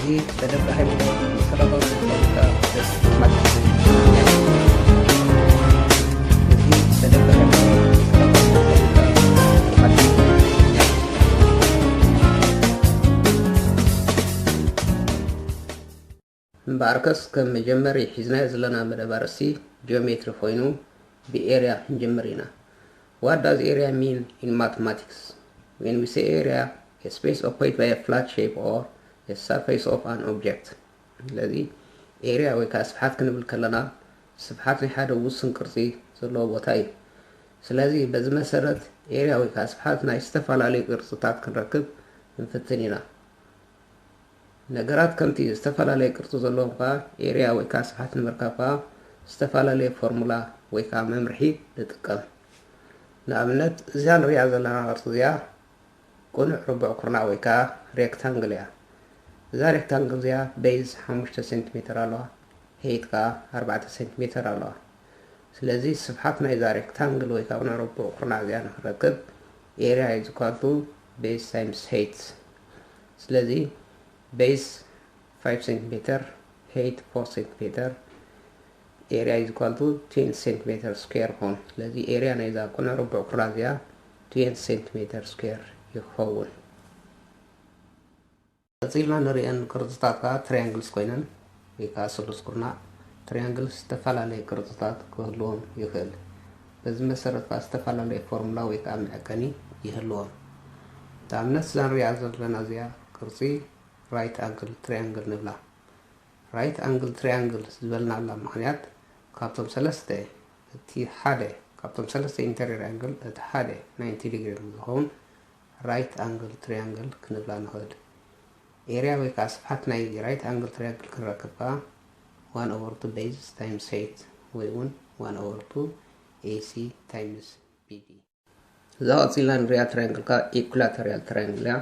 እዚ ተደባሒ መሰረታዊ ስልጠና ደስ ማለት እዩ። እዚ ተደባሒ መሰረታዊ ስልጠና ማለት እዩ። እምበኣርከስ ከም መጀመሪ ሒዝናዮ ዘለና መደብ ኣርእስቲ ጂኦሜትሪ ኮይኑ ብኤርያ ክንጅምር ኢና። What does area mean in mathematics? When we say area, a space occupied by a flat shape or a surface of an object. ስለዚ ኤርያ ወይ ከዓ ስፍሓት ክንብል ከለና ስፍሓት ናይ ሓደ ውሱን ቅርፂ ዘለዎ ቦታ እዩ። ስለዚ በዚ መሰረት ኤርያ ወይ ከዓ ስፍሓት ናይ ዝተፈላለዩ ቅርፅታት ክንረክብ ንፍትን ኢና። ነገራት ከምቲ ዝተፈላለየ ቅርፂ ዘለዎም ከዓ ኤርያ ወይ ከዓ ስፍሓት ንምርካብ ከዓ ዝተፈላለየ ፎርሙላ ወይ ከዓ መምርሒ ንጥቀም። ንኣብነት እዚኣ ንሪኣ ዘለና ቅርፂ እዚኣ ቅኑዕ ርቡዕ ኩርናዕ ወይ ከዓ ሬክታንግል እያ። እዛ ሬክታንግል እዚኣ ቤዝ ሓሙሽተ ሴንቲሜትር ኣለዋ፣ ሄይት ከዓ ኣርባዕተ ሴንቲሜትር ኣለዋ። ስለዚ ስፍሓት ናይዛ ሬክታንግል ወይ ከዓ ቅኑዕ ርቡዕ ኩርናዕ እዚኣ ንክንረክብ ኤርያ is equal to base times height። ስለዚ ቤዝ ፋይቭ ሴንቲሜትር፣ ሄይት ፎር ሴንቲሜትር፣ ኤርያ is equal to ትዌንቲ ሴንቲሜትር ስኩዌር ይኸውን። ስለዚ ኤርያ ናይዛ ቅኑዕ ርቡዕ ኩርናዕ እዚኣ ትዌንቲ ሴንቲሜትር ስኩዌር ይኸውን። ቀፂልና ንሪአን ቅርፅታት ከዓ ትሪያንግልስ ኮይነን ወይ ከዓ ስሉስ ኩርናዕ። ትሪያንግልስ ዝተፈላለየ ቅርፅታት ክህልዎም ይኽእል። በዚ መሰረት ከዓ ዝተፈላለየ ፎርሙላ ወይ ከዓ መዐቀኒ ይህልዎም። ንኣብነት እዛ ንሪኣ ዘለና እዚኣ ቅርፂ ራይት ኣንግል ትሪያንግል ንብላ። ራይት ኣንግል ትሪያንግል ዝበልናላ ምኽንያት ካብቶም ሰለስተ እቲ ሓደ ካብቶም ሰለስተ ኢንተሪየር ኣንግል እቲ ሓደ ናይንቲ ዲግሪ ዝኸውን ራይት ኣንግል ትሪያንግል ክንብላ ንኽእል። ኤርያ ወይ ከዓ ስፍሓት ናይ ራይት ኣንግል ትሪያንግል ክንረክብ ከዓ ዋን ኦቨር ቱ ቤዝስ ታይምስ ሄይት ወይ እውን ዋን ኦቨር ቱ ኤሲ ታይምስ ቢዲ። እዛ ቀፂልና ንሪኣ ትራያንግል ከዓ ኢኩላተሪያል ትራያንግል እያ።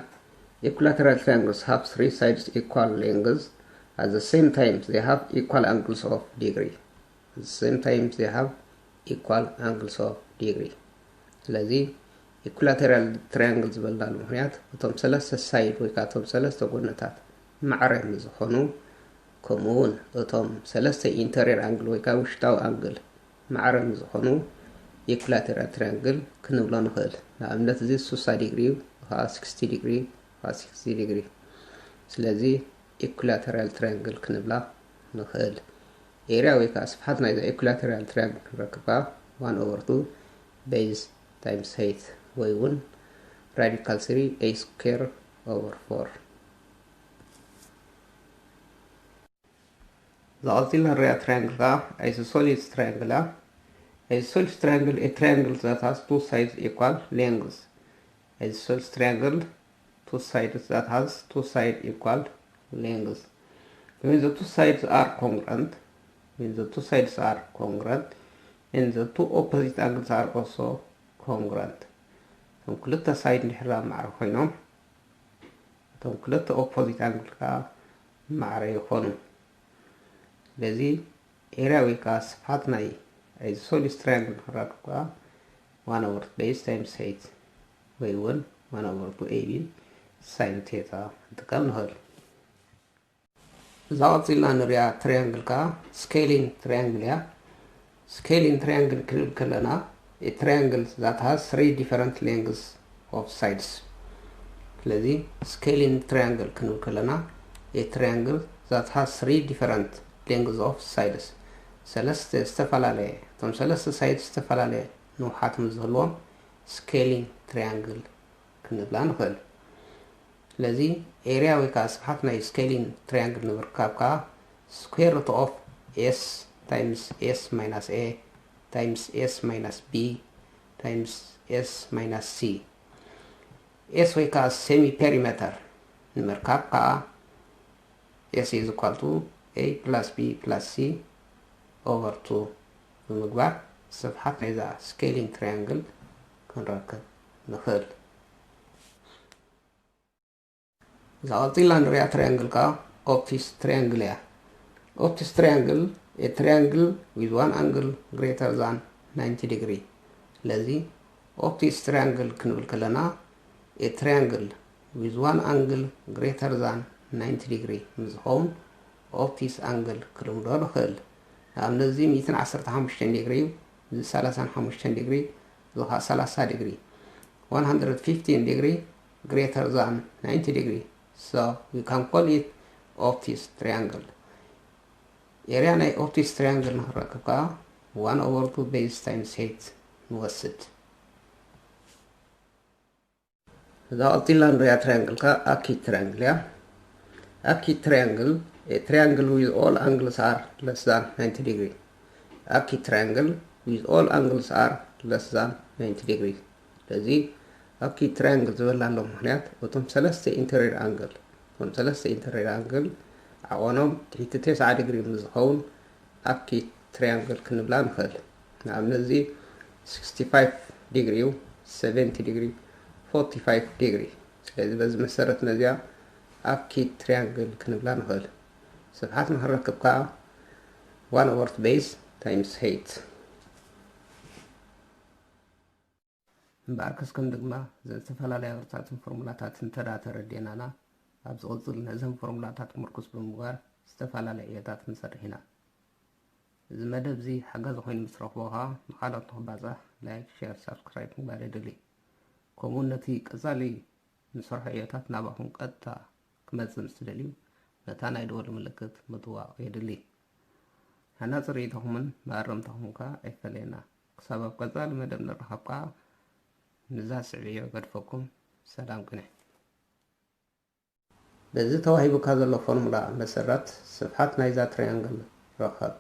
Equilateral triangles have three sides equal lengths. At the same time, they have equal angles of degree. At the same time, they have equal angles of degree. ስለዚ ኢኩላተሪያል ትራያንግል ዝበልናሉ ምኽንያት እቶም ሰለስተ ሳይድ ወይ ከዓ እቶም ሰለስተ ጎነታት ማዕረ ንዝኾኑ፣ ከምኡ እውን እቶም ሰለስተ ኢንተሪየር ኣንግል ወይ ከዓ ውሽጣዊ ኣንግል ማዕረ ንዝኾኑ ኢኩላተሪያል ትራያንግል ክንብሎ ንኽእል። ንኣብነት እዚ ስሳ ዲግሪ እዩ፣ ከዓ ሲክስቲ ዲግሪ፣ ከዓ ሲክስቲ ዲግሪ። ስለዚ ኢኩላተሪያል ትራያንግል ክንብላ ንኽእል። ኤርያ ወይ ከዓ ስፍሓት ናይዛ ኢኩላተሪያል ትራያንግል ክንረክብ ከዓ ዋን ኦቨር ቱ ቤዝ ታይምስ ሄይት ወይ እውን ራዲካል ስሪ ኤ ስኩዌር ኦቨር ፎር። እዛ ቀፂልና ንሪኣ ትራያንግል ከዓ ኣይሶሶሊስ ትራያንግል እያ። Isosceles triangle, a triangle that has two sides equal lengths. Isosceles triangle, two sides that has two sides equal lengths. When the two sides are congruent, when the two sides are congruent, and the two opposite angles are also congruent. እቶም ክልተ ሳይድ እንድሕር ማዕረ ኮይኖም እቶም ክልተ ኦፖዚት ኣንግል ከዓ ማዕረ ይኾኑ። ስለዚ ኤርያ ወይ ከዓ ስፍሓት ናይ ኣይሶሶሊስ ትራያንግል ንክንረክብ ከዓ ዋን ኦቨር ቤዝ ታይምስ ሄይት ወይ እውን ዋን ኦቨር ቱ ኤቢ ሳይን ቴታ ክንጥቀም ንኽእል። እዛ ቀፂልና ንሪኣ ትሪያንግል ከዓ ስኬሊን ትሪያንግል እያ። ስኬሊን ትሪያንግል ክንብል ከለና a triangle that has three different lengths of sides። ስለዚ ስኬሊን ትሪያንግል ክንብል ከለና a triangle that has three different lengths of sides፣ ሰለስተ ዝተፈላለየ እቶም ሰለስተ ሳይድ ዝተፈላለየ ንውሓት ምስ ዝህልዎም ስኬሊን ትሪያንግል ክንብላ ንኽእል። ስለዚ ኤርያ ወይ ከዓ ስፍሓት ናይ ስኬሊን ትሪያንግል ንምርካብ ከዓ ስኩዌር ሩት ኦፍ ኤስ ታይምስ ኤስ ማይናስ ኤ ታይምስ ኤስ ማይናስ ቢ ታይምስ ኤስ ማይናስ ሲ፣ ኤስ ወይ ከዓ ሴሚ ፔሪሜተር ንምርካብ ከዓ ኤስ is equal to a plus b plus c over two ብምግባር ስፍሓት ናይዛ ስኬሊን ትሪያንግል ክንረክብ ንኽእል። እዛ ቀፂልና ንሪኣ ትሪያንግል ከዓ ኦፕቲስ ትሪያንግል እያ። Obtuse triangle, a triangle with one angle greater than ninety degree። ስለዚ ኦፕቲስ ትሪያንግል ክንብል ከለና a triangle with one angle greater than ninety degree ምስ ዝኸውን obtuse angle ክንብሎ ንኽእል። ንኣብነት እዚ ሚእትን ዓሰርተ ሓሙሽተን ዲግሪ እዩ፣ እዚ ሰላሳን ሓሙሽተን ዲግሪ፣ እዚ ኸዓ ሰላሳ ዲግሪ። One hundred fifteen degree greater than ninety degree, so we can call it obtuse triangle. Area ናይ obtuse triangle ንኽንረክብ ከዓ one over two base times height ንወስድ። እዛ ቀፂልና ንሪኣ triangle ከዓ acute triangle እያ። Acute triangle, a triangle with all angles are less than ninety degree. Acute triangle with all angles are less than ninety degree. ስለዚ acute triangle ዝበላሉ ምኽንያት እቶም ሰለስተ interior angle፣ እቶም ሰለስተ interior angle ዓቐኖም ትሕቲ ተስዓ ዲግሪ ምስ ዝኸውን acute triangle ክንብላ ንኽእል። ንኣብነት እዚ sixty five degree እዩ፣ seventy degree፣ forty five degree። ስለዚ በዚ መሰረት ነዚኣ acute triangle ክንብላ ንኽእል። ስፍሓት ንኽንረክብ ከዓ one over base times height። እምበኣርከስ ከም ድግማ እዘን ዝተፈላለያ ቅርፅታትን ፎርሙላታትን እንተዳ ተረዲእናና፣ ኣብ ዝቕፅል ነዘን ፎርሙላታት ምርኩስ ብምግባር ዝተፈላለያ ዕዮታት ክንሰርሕ ኢና። እዚ መደብ እዚ ሓጋዚ ኮይኑ ምስ ረኽቦ ኸዓ ንኻልኦት ንኽባፃሕ ላይክ፣ ሼር፣ ሳብስክራይብ ምግባር የድሊ። ከምኡ እውን ነቲ ቀፃሊ ንሰርሖ ዕዮታት ናባኹም ቀጥታ ክመፅእ ምስ ትደልዩ ነታ ናይ ደወል ምልክት ምጥዋቕ የድሊ። ሃናፂ ርእይቶኹምን መኣረምታኹምን ከዓ ኣይፈለየና። ክሳብ ኣብ ቀፃሊ መደብ ንራኸብ ከዓ ንዛ ስዕብዮ ገድፈኩም ሰላም ቅነ። በዚ ተዋሂቡካ ዘሎ ፎርሙላ መሰረት ስፍሓት ናይዛ ትሪያንግል ርኸብ።